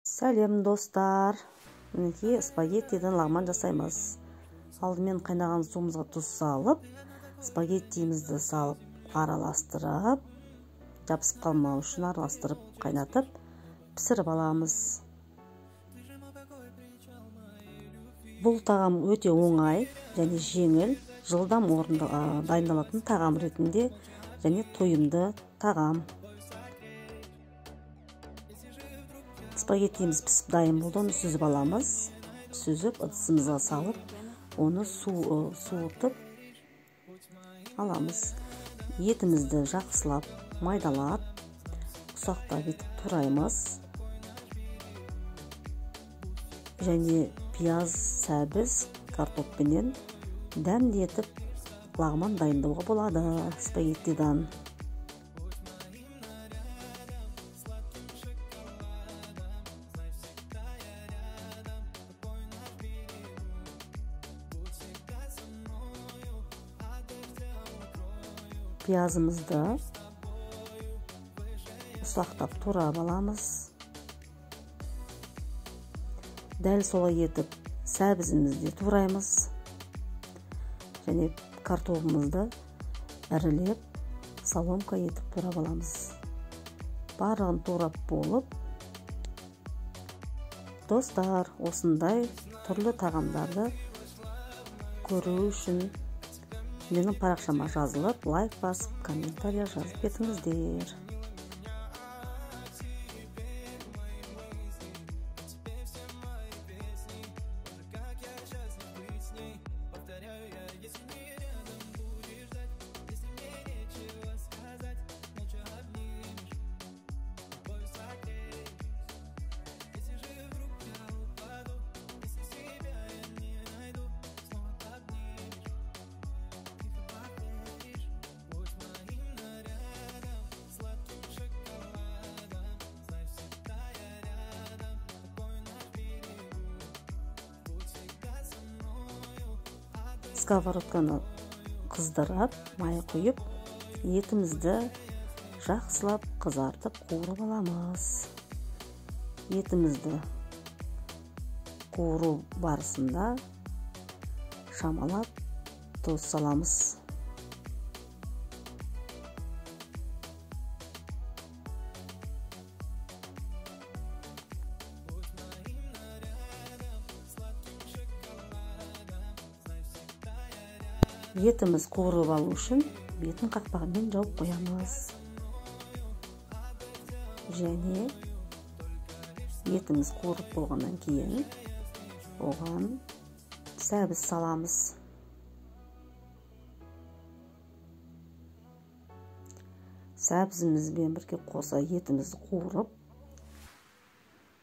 Сәлем, достар! Мінекей, спагеттиден лағман жасаймыз. Алдымен қайнаған суымызға тұз салып, спагеттиімізді салып араластырып, жабысып қалмау үшін араластырып, қайнатып, пісіріп аламыз. Бұл тағам өте оңай және жеңіл, жылдам дайындалатын тағам ретінде және тойымды тағам. Спагеттиіміз пісіп дайын болды, оны сүзіп аламыз. Сүзіп, ыдысымызға салып, оны суытып аламыз. Етімізді жақсылап майдалап, ұсақтап етіп тураймыз. Және пияз, сәбіз, картоппенен дәмді етіп лағман дайындауға болады спагеттидан. Пиязымызды ұсақтап турап аламыз. Дәл солай етіп сәбізімізді тураймыз. Және картопымызды ірілеп соломка етіп турап аламыз. Барлығын турап болып, достар, осындай түрлі тағамдарды көру үшін менің парақшама жазылып, лайк басып, комментария жазып кетіңіздер. Сковородканы қыздырып, май құйып, етімізді жақсылап қызартып қуырып аламыз. Етімізді қуыру барысында шамалап тұз саламыз. Етіміз қуырып алу үшін бетін қақпағымен жауып қоямыз. Және етіміз қуырып болғаннан кейін оған сәбіз саламыз. Сәбізімізбен бірге қоса етімізді қуырып,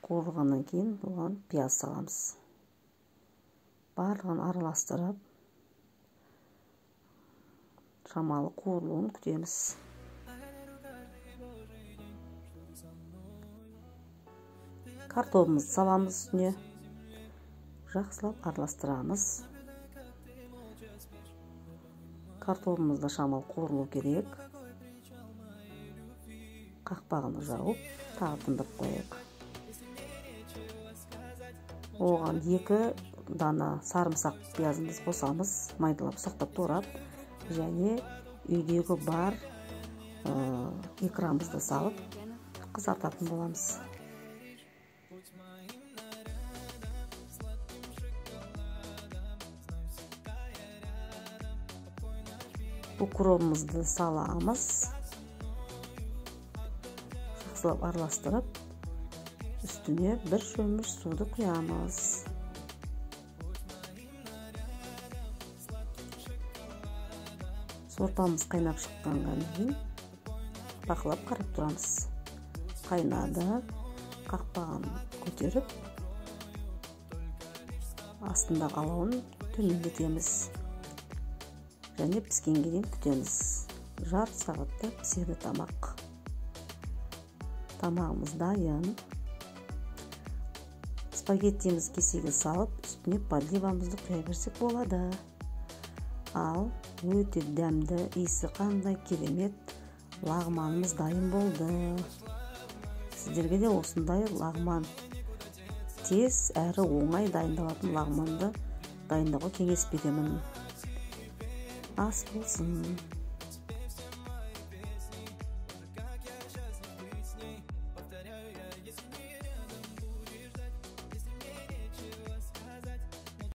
қуырғаннан кейін оған пияз саламыз. Барлығын араластырып, шамалы қуырылуын күтеміз. Картопымызды саламыз үстіне. Жақсылап араластырамыз. Картопымыз да шамалы қуырылу керек. Қақпағын жауып, тағы тындырып қояйық. Оған 2 дана сарымсақ пиязымызды қосамыз, майдалап ұсақтап турап, және үйдегі бар икрамызды салып қызартатын боламыз. Укробымызды саламыз. Жақсылап араластырып, үстіне бір шөміш суды құямыз. Сорпамыз қайнап шыққанға дейін бақылап қарап тұрамыз. Қайнады, қақпағын көтеріп, астындағы алауын төмендетеміз. Және піскенге дейін күтеміз. Жарты сағатта піседі тамақ. Тамағымыз дайын. Спагеттиімізді кесеге салып, үстіне подливамызды құя берсек болады. Ал өте дәмді, иісі қандай керемет лағманымыз дайын болды. Сіздерге де осындай лағман Тез әрі оңай дайындалатын лағманды дайындауға кеңес беремін. Ас болсын!